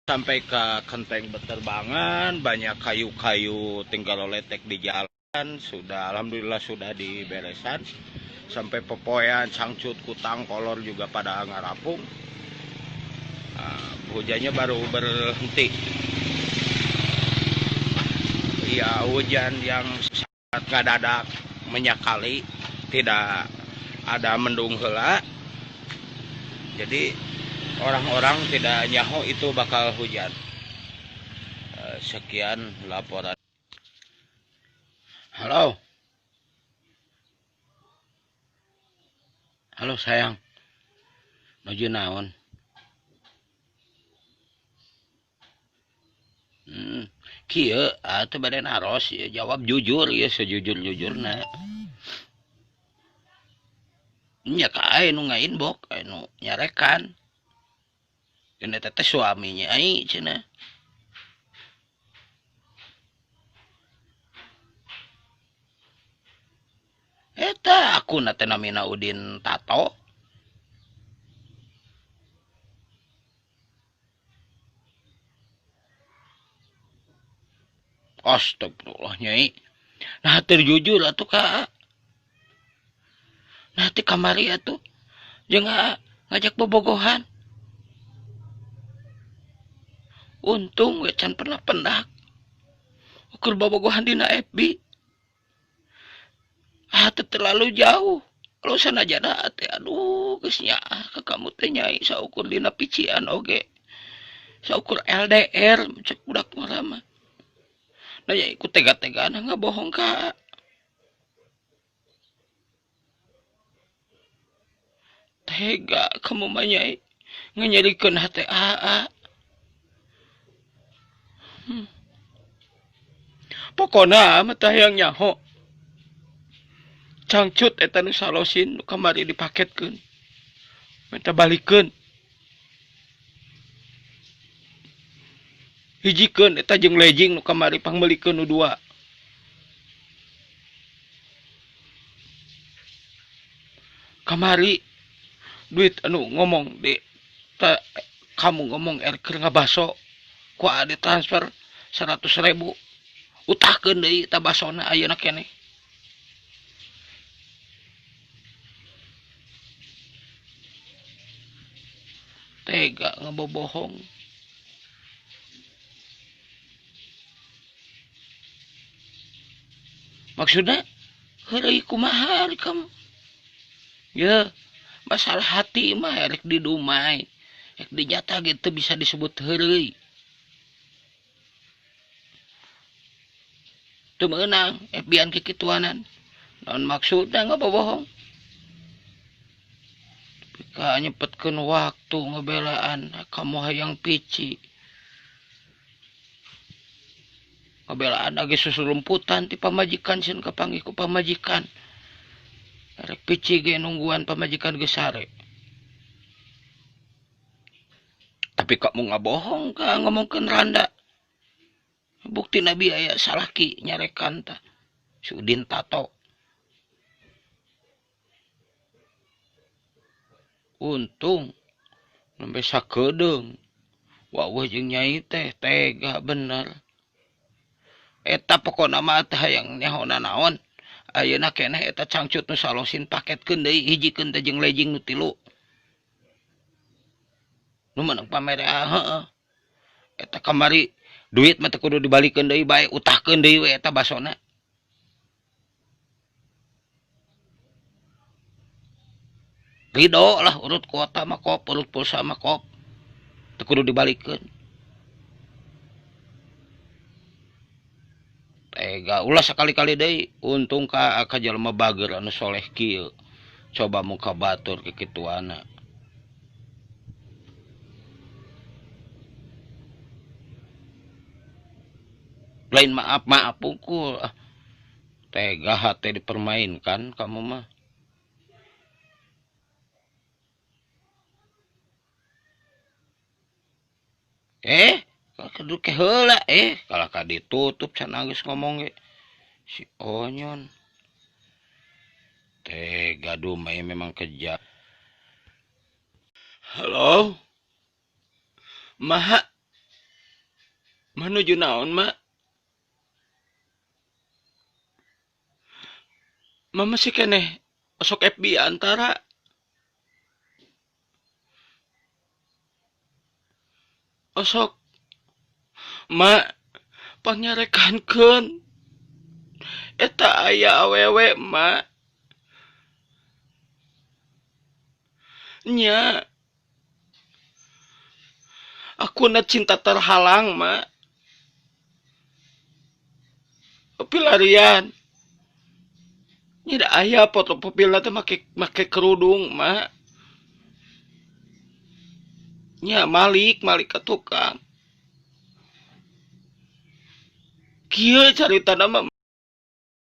Sampai ke kenteng beterbangan, banyak kayu-kayu tinggal letek di jalan, sudah alhamdulillah sudah diberesan. Sampai pepoyan, cangcut, kutang, kolor juga pada ngarapung. Nah, hujannya baru berhenti. Ya, hujan yang sangat ngadadak menyakali, tidak ada mendung heula. Jadi orang-orang tidak nyaho itu bakal hujan. Sekian laporan. Halo. Halo sayang. Nuju naon? Kieu atuh bade naros ya, jawab jujur ya sejujur-jujurna. Nya ka aing nu ngainbox, anu nyarekan. Cenah eta teh suaminya ai cenah. Eta akuna teh namina Udin Tato. Astagfirullah nyai. Nah teu jujur atuh ka. Nah ti kamari atuh jeung ngajak bobogohan. Untung we can pernah pendak. Ukur bobogohan dina FB. Ah teu terlalu jauh. Kalau sanajana teh aduh geus nyaah ka kamu teh nyai saukur dina pician oge. Saukur LDR cek budak ngora mah. Nah ya ikut tega-tegana ngabohong ka. Tega kamu mah nyai nganyerikeun hate aa. Pokona mah teh hayang nyaho. Cangcut eta nu salosin nu kamari dipaketkeun. Minta balikeun. Hijikeun eta jeung lejing nu kamari pangmeulikeun nu dua. Kamari duit anu ngomong di ta, kamu ngomong er keur ngabaso ku adi transfer 100.000 utahkeun deui eta basona ayeuna keneh. Tega ngebobohong. Maksudnya heureuy kumaha ari kamu? Ya, masalah hati mah erek didumai, erek dijatah gitu bisa disebut heureuy. Teu meunang FB-an kikituanan. Naon maksudna ngabobohong? Ka nyepetkeun waktu ngebelaan kamu hayang pici. Ngebelaan age susulumputan ti pamajikan sieun kapanggih ku pamajikan. Rek pici ge nungguan pamajikan geus sare. Tapi kamu ngabohong ka ngomongkeun randa. Bukti nabi aya salaki nyarekan tah. Si Udin Tato. Untung sampai sakedeung. Waweuh jeung nyai teh tega bener. Eta pokona mah teh hayang nyahona naon. Ayeuna keneh eta cangcut nu salosin paketkeun deui hijikeun teh jeung lejing nu tilu. Nu meunang pamere heeh. Eta kamari duit mah teu kudu dibalikeun deui bae utahkeun deui we eta basona. Ridho lah urut kuota mah kop, urut pulsa mah kop. Teu kudu dibalikeun. Tega ulah sakali-kali deui, untung ka ka jelema bager anu soleh kieu. Coba muka batur kikituana. Lain maaf maaf pukul. Ah, tega hate dipermainkan kamu mah. Kudu ke heula kalau ka ditutup can geus ngomong ge. Si Onyon. Tega dumai memang kejam. Halo. Maha. Menuju naon, Mak? Mama sih keneh osok FB antara. Osok. Mak, panyarekankeun. Eta aya awewe, Mak. Nya. Aku na cinta terhalang, Mak. Pilarian. Nya da aya foto profilna teh make kerudung, Mak. Nya malik, malik ka tukang. Kieu caritana mah.